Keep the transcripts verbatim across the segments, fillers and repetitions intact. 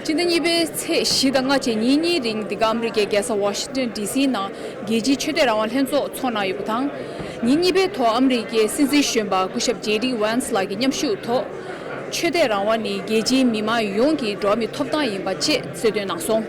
སྤྱི་ཟླ་གཉིས་པའི་ཚེས་བཞི་དང་ལྔ་བཅས་ཉིན་གཉིས་རིང་འདི་ག་ཨ་མི་རི་ཀའི་རྒྱལ་ས་ཝ་ཤིང་ཏོན་ཌི་སི་ནང་རྒྱལ་སྤྱིའི་ཆོས་དད་རང་དབང་ལྷན་ཚོགས་འཚོགས་གནང་ཡོད་པ་དང་། ཉིན་གཉིས་པའི་ཐོག་ཨ་མི་རི་ཀའི་སྲིད་འཛིན་གཞོན་པ་སྐུ་ཞབས་ཇེ་ཌི་ཝན་སི་ལགས་ཀྱི་མཉམ་ཞུགས་ཐོག་ཆོས་དད་རང་དབང་ནི་རྒྱལ་སྤྱིའི་མི་མང་ཡོངས་ཀྱི་འགྲོ་བ་མིའི་ཐོབ་ཐང་ཡིན་པ་བཅས་གསལ་སྟོན་གནང་སོང་།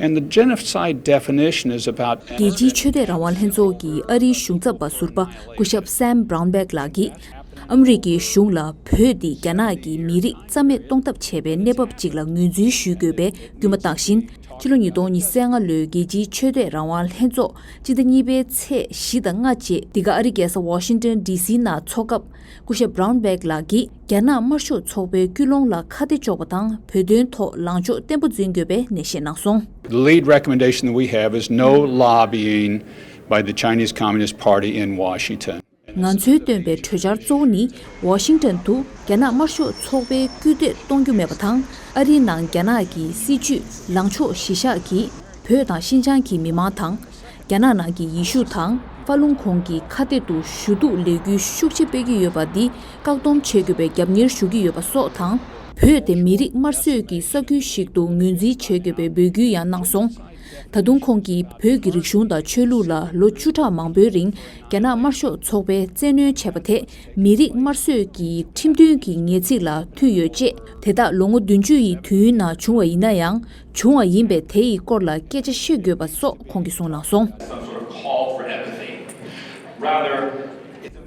And the genocide definition is about རྒྱལ་སྤྱིའི་ཆོས་དད་རང་དབང་ལྷན་ཚོགས་ཀྱི་ཨ་རིའི་གཞུང་ཚབ་པ་ཟུར་པ་སྐུ་ཞབས་སེམ་བྷ་རའུན་བྷེག་ལགས་ཀྱིས། ཨ་མི་རི་ཀའི་གཞུང་ལ་བོད་འདི་རྒྱ་ནག་གིས་མི་རིགས་རྩ་མེད་གཏོང་ཐབས་བྱས་པའི་གནས་བབ་ཅིག་ལ་ངོས་འཛིན་ཞུ་དགོས་པའི་སྐུལ་མ་བཏང་བཞིན། ཕྱི་ལོ་ཉིས་སྟོང་ཉི་ཤུ་རྩ་ལྔ་ལོའི་རྒྱལ་སྤྱིའི་ཆོས་དད་རང་དབང་ལྷན་ཚོགས་སྤྱི་ཟླ་གཉིས་པའི་ཚེས་བཞི་དང་ལྔ་བཅས་འདི་ག་ཨ་རིའི་རྒྱལ་ས་ཝ་ཤིང་ཏོན་ཌི་སི་ནང་འཚོགས་སྐབས། སྐུ་ཞབས་བྷ་རའུན་བྷེག་ལགས་ཀྱིས་རྒྱ་ནག་དམར་ཤོག་ཚོགས་པའི་སྐུལ་སློང་ལ་ཁ་གཏད་གཅོག་པ་དང་། བོད་དོན་ཐོག་ལངས་ཕྱོགས་བརྟན་པོ་འཛིན་དགོས་པའི་ནན་བཤད་གནང་སོང་། The lead recommendation that we have is no lobbying by the Chinese Communist Party in Washington. ང་ཚོས་བཏོན་པའི་གྲོས་འཆར་གཙོ་བོ་ནི། ཝ་ཤིང་ཏོན་དུ་རྒྱ་ནག་དམར་ཤོག་ཚོགས་པའི་སྐུལ་འདེད་གཏོང་རྒྱུ་མེད་པ་དང་། ཨ་རིའི་ནང་རྒྱ་ནག་གི་སྲིད་ཇུས་ལངས་ཕྱོགས་གཞི་བཞག་གིས། བོད་དང་ཤིན་ཅང་གི་མི་མང་དང་། རྒྱ་ནག་ནང་གི་ཡེ་ཤུ་དང་། ཧྥ་ལུང་ཁོངས་ཀྱི་ཁ་གཏད་དུ་ཞུ་གཏུག་ལས་འགུལ་ཤུགས་ཆེ་སྤེལ་གྱི་ཡོད་པ་འདི་བཀག་སྡོམ་བྱེད་དགོས་པའི་རྒྱབ་གཉེར་ཞུ་གི་ཡོད་པ་སོགས་དང་། བོད་དེ་མི་རིགས་དམར་གསོད་ཀྱི་ས་ཁུལ་ཞིག་ཏུ་ངོས་འཛིན་བྱེད་དགོས་པའི་འབོད་སྐུལ་ཡང་གནང་སོང་། ད་དུང་ཁོང་གིས་བོད་ཀྱི་རིག་གཞུང་དང་ཆོས་ལུགས་ལ་ལོ་བཅུ་ཕྲག་མང་པོའི་རིང་རྒྱ་ནག་དམར་ཤོག་ཚོགས་པས་བཙན་གནོན་བྱས་པ་དེ་མི་རིགས་དམར་གསོད་ཀྱི་ཁྲིམས་མཐུན་གྱི་ངེས་ཚིག་ལ་མཐུན་ཡོད་ཅེས། དེ་དག་ལོ་ངོ་བདུན་ཅུ་ཡི་དུས་ཡུན་ནང་བྱུང་བ་ཡིན་ན་ཡང་། བྱུང་བ་ཡིན་པས་དེ་ཡི་སྐོར་ལ་སྐད་ཆ་བཤད་དགོས་པ་སོགས་ཁོང་གིས་གསུངས་གནང་སོང་།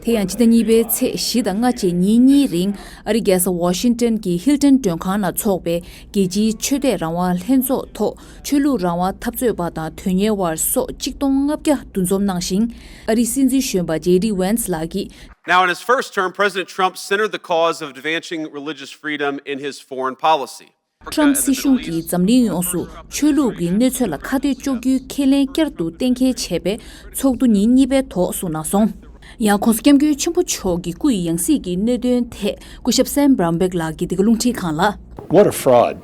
དེ་ཡང་སྤྱི་ཟླ་གཉིས་པའི་ཚེས་བཞི་དང་ལྔ་བཅས་ཉིན་གཉིས་རིང་ཨ་རིའི་རྒྱལ་ས་ཝ་ཤིང་ཏོན་གྱི་ཧིལ་ཏོན་མགྲོན་ཁང་ནང་འཚོགས་པའི་རྒྱལ་སྤྱིའི་ཆོས་དད་རང་དབང་ལྷན་ཚོགས་ཐོག་ཆོས་ལུགས་རང་དབང་འཐབ་རྩོད་པ་དང་དོན་གཉེར་བ་སོགས་གཅིག་སྟོང་ལྔ་བརྒྱ་འདུ་འཛོམས་གནང་ཞིང་། ཨ་རིའི་སྲིད་འཛིན་གཞོན་པ་ཇེ་ཌི་ཝན་སི་ལགས་ཀྱིས། Now, in his first term, President Trump centered the cause of advancing religious freedom in his foreign policy. ཊམ་སྲིད་གཞུང་གིས་འཛམ་གླིང་ཡོངས་སུ་ཆོས་ལུགས་ཀྱི་གནས་ཚུལ་ལ་ཁ་གཏད་གཅོག་རྒྱུའི་ཁས་ལེན་བསྐྱར་དུ་གཏན་འཁེལ་བྱས་པའི་ཚོགས་འདུ་ཉིན་གཉིས་པའི་ཐོག་གསུངས་གནང་སོང་། ཡང་༧གོང་ས་༧སྐྱབས་མགོན་ཆེན་པོ་མཆོག་གི་སྐུ་ཡི་ཡང་སྲིད་ཀྱི་གནད་དོན་ཐད་སྐུ་ཞབས་སེམ་བྷ་རའུན་བྷེག་ལགས་ཀྱིས་འདི་ག་རླུང་འཕྲིན་ཁང་ལ། What a fraud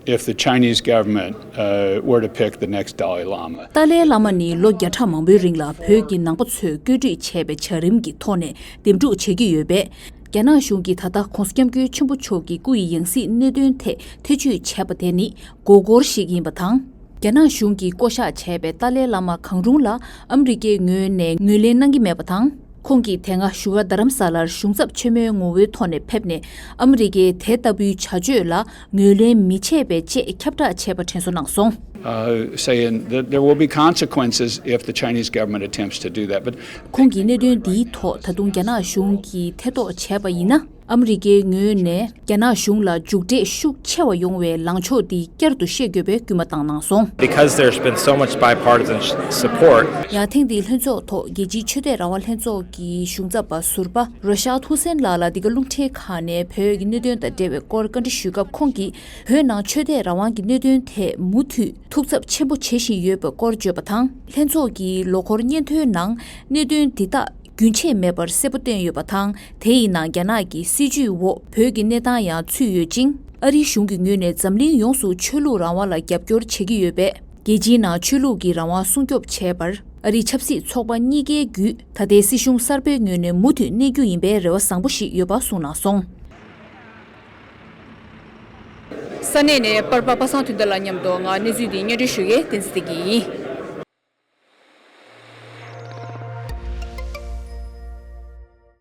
if the Chinese government uh, were to pick the next Dalai Lama. ཏཱ་ལའི་བླ་མ་ནི་ལོ་བརྒྱ་ཕྲག་མང་པོའི་རིང་ལ་བོད་ཀྱི་ནང་པ་ཚོས་བཀོད་སྒྲིག་བྱས་པའི་བྱ་རིམ་གྱི་ཐོག་ནས་འདེམས་སྒྲུག་བྱེད་ཀྱི་ཡོད་པས། རྒྱ་ནག་གཞུང་གིས་ད་ལྟ་༧གོང་ས་༧སྐྱབས་མགོན་ཆེན་པོ་མཆོག་གི་སྐུ་ཡི་ཡང་སྲིད་གནད་དོན་ཐད་ཐེ་བྱུས་བྱས་པ་དེ་ནི་མགོ་སྐོར་ཞིག་ཡིན་པ་དང་། རྒྱ་ནག་གཞུང་གིས་བསྐོ་གཞག་བྱས་པའི་ཏཱ་ལའི་བླ་མ་གང་རུང་ལ་ཨ་མི་རི་ཀའི་ངོས་ནས་ངོས་ལེན་གནང་གི་མེད་པ་དང་། ཁོང་གིས་དེ་སྔ་བཞུགས་སྒར་རྡ་རམ་ས་ལར་གཞུང་ཚབ་ཆེན་མོའི་ངོ་བོའི་ཐོག་ནས་ཕེབས་ནས། ཨ་མི་རི་ཀས་དེ་ལྟ་བུའི་བྱ་སྤྱོད་ལ་ངོས་ལེན་མི་བྱེད་པའི་ཆེད་ཁྱབ་བསྒྲགས་བྱས་པ་དྲན་གསོ་གནང་སོང་། Uh, saying that there will be consequences if the Chinese government attempts to do that. But ཁོང་གིས་གནད་དོན་འདིའི་ཐོག་ད་དུང་རྒྱ་ནག་གཞུང་གིས་ཐེ་གཏོགས་བྱས་པ་ཡིན་ན། ཨ་མི་རི་ཀའི་ངོས་ནས་རྒྱ་ནག་གཞུང་ལ་མཇུག་འབྲས་ཤུགས་ཆེ་བ་ཡོང་བའི་ལངས་ཕྱོགས་འདི་བསྐྱར་དུ་བཤད་དགོས་པའི་སྐུལ་མ་བཏང་གནང་སོང་། Because there's been so much bipartisan support. ཡང་ཐེངས་འདིའི་ལྷན་ཚོགས་ཐོག་རྒྱལ་སྤྱིའི་ཆོས་དད་རང་དབང་ལྷན་ཚོགས་ཀྱི་གཞུང་ཚབ་པ་ཟུར་པ་རོ་ཤཱལ་ཧུ་སེན་ལགས་ལ་འདི་ག་རླུང་འཕྲིན་ཁང་ནས་བོད་ཀྱི་གནད་དོན་དང་འབྲེལ་བའི་སྐོར་བཀའ་འདྲི་ཞུས་སྐབས། ཁོང་གིས་བོད་ནང་ཆོས་དད་རང་དབང་གི་གནད་དོན་ཐད་མུ་མཐུད་ཐུགས་འཚབ་ཆེན་པོ་བྱེད་བཞིན་ཡོད་པའི་སྐོར་བརྗོད་པ་དང་། ལྷན་ཚོགས་ཀྱི་ལོ་འཁོར་སྙན་ཐོའི་ནང་གནད་དོན་འདི་དག་རྒྱུན་ཆད་མེད་པར་གསལ་པོ་བཏོན་ཡོད་པ་དང་། དེ་ཡི་ནང་རྒྱ་ནག་གི་སྲིད་བྱུས་འོག་བོད་ཀྱི་གནས་སྟངས་ཡང་ཚུད་ཡོད་ཅིང་། ཨ་རིའི་གཞུང་གི་ངོས་ནས་འཛམ་གླིང་ཡོངས་སུ་ཆོས་ལུགས་རང་དབང་ལ་རྒྱབ་སྐྱོར་བྱེད་ཀྱི་ཡོད་པས། རྒྱལ་སྤྱིའི་ནང་ཆོས་ལུགས་ཀྱི་རང་དབང་སྲུང་སྐྱོབ་བྱས་པར། ཨ་རིའི་ཆབ་སྲིད་ཚོགས་པ་གཉིས་ཀའི་བརྒྱུད་ད་ལྟའི་སྲིད་གཞུང་གསར་པའི་ངོས་ནས་མུ་མཐུད་གནས་རྒྱུ་ཡིན་པའི་རེ་བ་བཟང་པོ་ཞིག་ཡོད་པ་གསུངས་གནང་སོང་། ས་གནས་ནས་པར་པ་པ་སངས་དོན་ལྡན་ལགས་མཉམ་དུ་ང་གནས་ཚུལ་འདི་སྙན་སྒྲོན་ཞུ་མཁན་བསྟན་འཛིན་བདེ་སྐྱིད་ཡིན།